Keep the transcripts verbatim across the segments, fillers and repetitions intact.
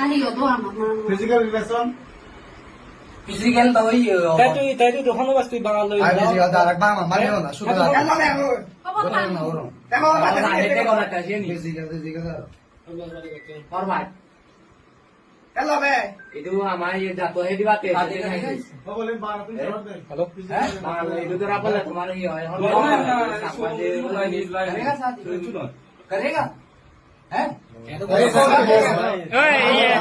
Physical relation. Physical to iyo. Tatu tatu dokhano bas tui bangal lo. Ai physical darak bang ma mani ona sudah. Apa bang? Physical physical. Hormat. Hello be. Itu ama ye jato he dibate. Hello. Itu to rapal tomar hi hoy. Karega sir? Karega? Hai? Oi, ye.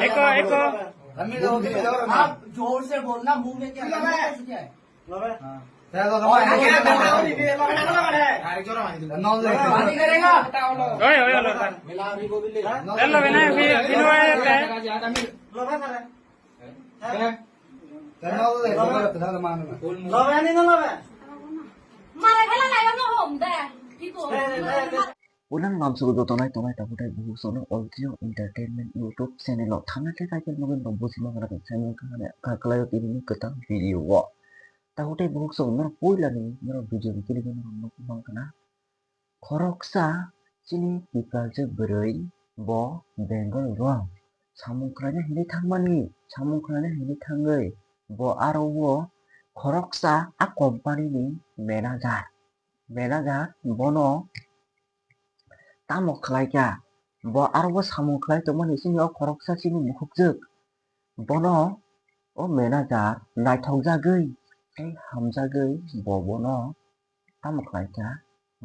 Eko, eko. Aap zor se bolna, muh mein kya hai? Oi, oi, oi. Mara khala lai no hom de. Ki ko? Unang lamsok jotonai tonai tabuk tei buhuk sono Oltio Entertainment YouTube channel o thangna khe title nugwi norok buji mankhana channel kahane kaklaio tini ni kwtal video o. Tabuk tei buhuk sono norok puila ni norok video ni clip no norok nukmang khana. Khoroksa chini kiphilswk bwrwi bo Bengaluru o samung khlaina hinwi thangmani, samung khlaina hinwi thangwi bo aro o khoroksa a company ni manager, manager bono tamo khlai kha? Bo aro bo samung khlai tongmani chini o khoroksa chini bukhukjwk. Bono o manager naithokjagwi tei hamjagwi bo bono tamo khlai kha?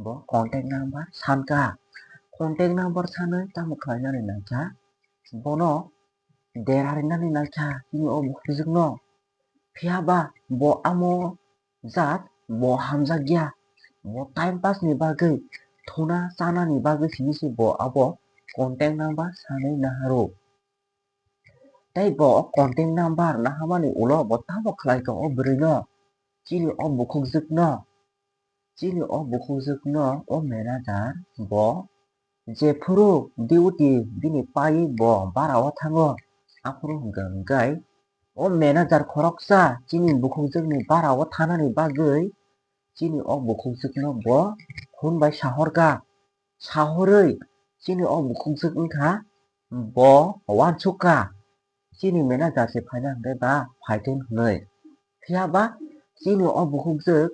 Bo contact number san kha. Contact number sanwi tamo khlainani nai kha? Bono dera rinani nai kha chini o bukhukjwkno. Phiya ba bo amo jat bo hamjakya. Bo time pass ni bagwi, thuna chanani bagwi simi se bo abo contact number sanwi naharo. Tei bo contact number nahamani ulo bo tamo khlai tong o bwrwi no, chini o bukhukjwk no, chini o bukhukjwk no o manager bo jephuru duty bini paiwi bo bara o thango, aphuru hwnkha hwnkhe o manager khoroksa chini bukhukjwkni bara o thanani bagwi chini o bukhukjwkno bo phone bai sahorkha. Sahorwi chini o bukhukjwk wngkha bo uansukha chini manager se phaina hwnkhe ba phaithun hwnwi. Phiya ba chini o bukhukjwk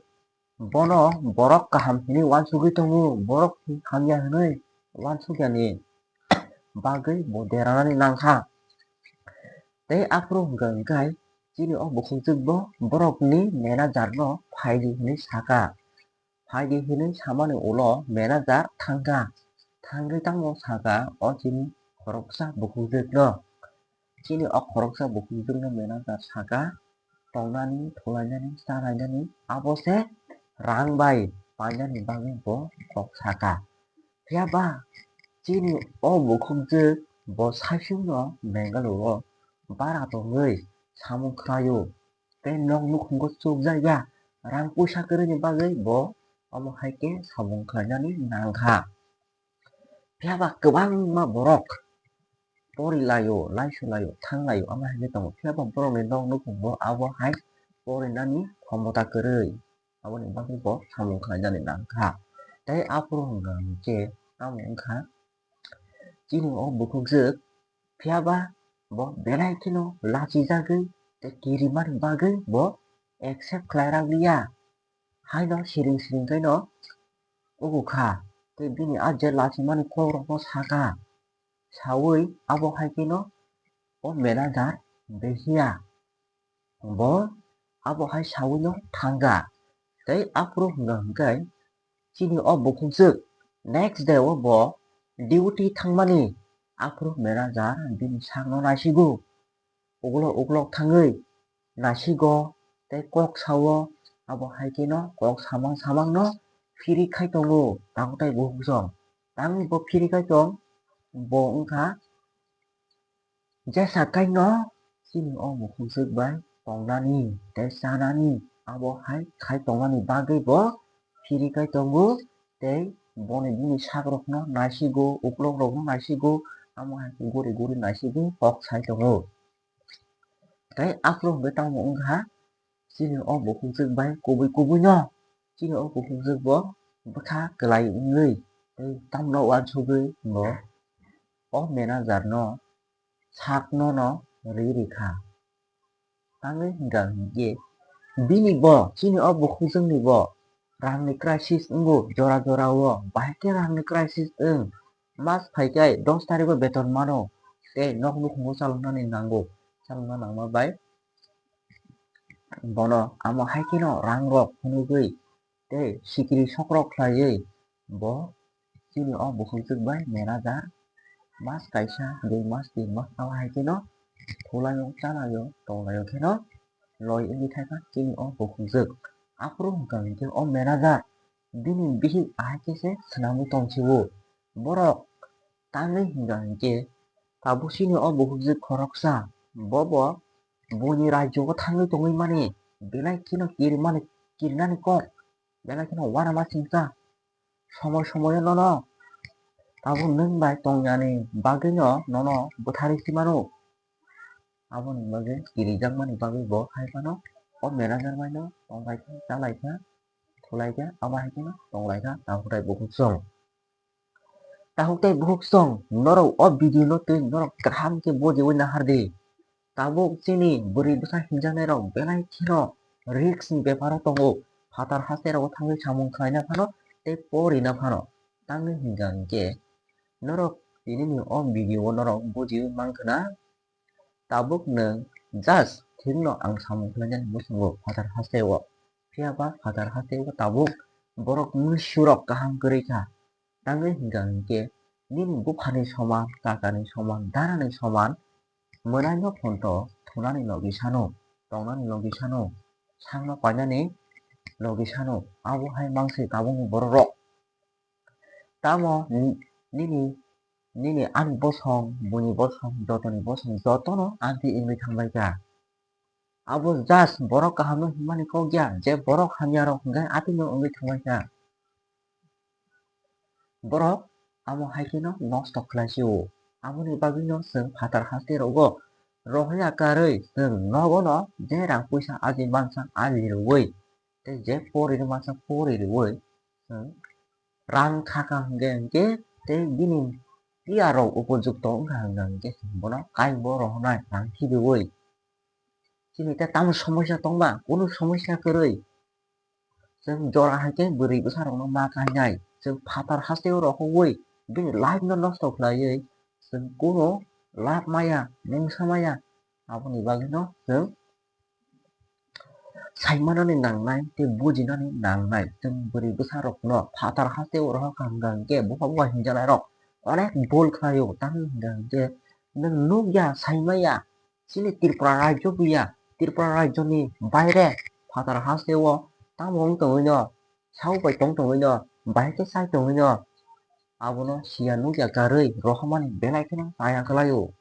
bono borok kaham hinwi uansugwi tongo, borok hamya hinwi uansukyani bagwi bo deranani nangkha. Tei aphuru hwnkha hwnkhe chini o bukhukjwk bo borokni manager no phaidi hinwi sakha. Phaidi hinwi samani ulo manager thangkha. Thangwi tamo sakha o chini khoroksa bukhukjwk no. Chini o khoroksa bukhukjwk no manager sakha, tongnani, thulainani, chalainani, abo se rang bai painani bagwi bo kok sakha. Phiya ba chini o bukhukjwk bo saichung no Bengaluru o bara tongwi samung khlaio. Tei nok nukhungo chukjakya rang puisa kwrwini bagwi bo omo hai khe samung khlainani nangkha. Phiya ba kwbangma borok pori laio, laisu laio, thang laio, omo hai khe tongo. Phiya ba borokni nok nukhungo abo hai porinani khomota kwrwi, aboni bagwi bo samung khlainani nangkha. Tei aphuru hwnkha hwnkhe tamo wngkha chini o bukhukjwk, phiya ba bo belai kheno lachijagwi tei kirimani bagwi bo accept khlai rwliya. Haino siring siring khaino ugu kha, tei bini a je lachimani kokrokno sakha. Saui abo hai kheno o manager behiya. Bo abo hai saui no thangkha. Tei aphuru hwnkha hwnkhe chini o bukhukjwk next day o bo duty thangmani aphuru manager bini sakno naisigo. Uklok uklok thangwi naisigo tei kok sao, abo hai kheno kok samang samang no phiri khai tongo takhuk tai bukhuk song. Tangwi bo phiri khai tong, bo wngkha jesa kaino chini o bukhukjwk bai tongnani tei chanani abo hai khai tongmani bagwi bo phiri khai tongo tei boni bini sakrokno naisigo, uklokrokno naisigo, amo hai khe guri guri naisigwi kok sai tongo. Tei aphuru hwnkhe tamo wngkha, chini o bukhukjwk bai kubui kubui no, chini o bukhukjwk bo bwkha kwlai wngwi tei tamno uansugwi bo o manager no sakno no ri ri kha. Tangwi hwnkha hinkhe bini bo, chini o bukhukjwkni bo rangni crisis wngo jora jora o, bahai khe rangni crisis wng, mas phaikhai dos tarikh o beton mano, tei nok nukhungo chaloknani nango, chalokna nangma bai bono amo hai kheno rang rok phunugwi tei sikiri sokrok khlaiwi bo chini o bukhukjwk bai manager mas kaisa, dui mas, tin mas abo hai kheno thulaio, chalaio, tonglaio kheno loi wngwi thaikha chini o bukhukjwk. Aphuru hwnkha hinkhe o manager bini bihik ahai khe se swnamwi tongsiwo. Borok tangwi hwnkha hinkhe tabuk chini o bukhukjwk khoroksa bobo buini rajyo o thangwi tongwi mani, belai kheno kirimani, kirinani kok, belai kheno uanama chengkha. Somoi somoio nono tabuk nwng bai tongyani bagwino nono bwtharwi si mano. Aboni bagwi kirijakmani bagwi bo hai phano o manager baino tonglaikha, chalaikha, thulaikha, abo hai kheno tonglaikha tabuk tai bukhukchwng. Tabuk tai bukhukchwng, norok o video no twi norok kaham khe bujiwi nahardi. Tabuk chini bwrwi bwsa hinjaknairok belai kheno risk ni beparo tongo. Phatar haste rogo thangwi samung khlaina phano tei porina phano. Tangwi hwnkha hinkhe norok tinini o video o norok bujiwi mankha na, tabuk nwng just thikno ang samung khlainani muchungo phatar hasteo. Phiyaba phatar hasteo tabuk borok mnusurok kaham kwrwi kha. Tangwi hwnkha hinkhe nini buphani soman, kakani soman, darani soman mwnaino phonto thunani logi sano, tongnani logi sano, sakno painani logi sano, abo hai mangsi tabukni bororok. Tamo ni-, nini, nini ani bosong, buini bosong, jotoni bosong, jotono anti wngwi thangbai kha. Abo just borok kahamno himani kok ya, je borok hamyarok hwnkhe atwino wngwi thangbai kha. Borok amo hai kheno nosto khlai sio. Aboni bagwino chwng phatar haste rogo rohorya karwi chwng nogono je rang puisa aji mansa aji rwui tei je pori mansa pori rwui chwng rang kha kha hwnkhe hwnkhe tei bini tiyarok upojukto wngkha hwnkha hwnkhe chwng bono kainwi bo rohornai rang khibiui. Chini tei tamo somosya tongba? Kunu somosya kwrwi. Chwng jora hai khe bwrwi bwsarokno ma kainai. Chwng phatar hasteo rohorwi bini life no nosto khlaiwi chwng kunu lab maya, mungsa maya. Aboni bagwino chwng saimanani nangnai tei bujinani nangnai. Chwng bwrwi bwsarokno phatar hasteo rohorkha hwnkha hinkhe bupha bupha hinjalairok onek bul khlaio. Tamni hwnkha hinkhe nwng nukya, saimaya, chini Tripura rajyo buya, Tripura rajyoni baire phatar hasteo tamo wng tongwino, sao bai tong tongwino, bahai khe chai tongwino, abono siya nukya karwi rohormani belai kheno chaya kwlaio.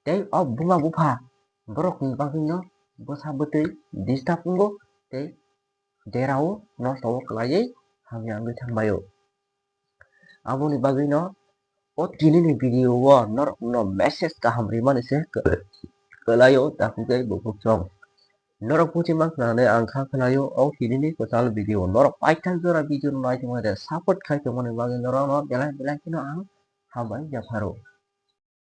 Tei o buma bupha borokni bagwino bwsa bwtwi disturb wngo tei derao nosto o kwlaiwi hamya wngwi thangbaio. Aboni bagwino o tinini video o norokno message kaham rimani se kwlaio, takhuk tei bukhuk chwng. Norok buji mankha hinwi ang kha khwlaio o tinini kwtal video. Norok paithak jora video no naitongmani de support khai tongmani bagwi norokno belai belai kheno ang hambai yapharo.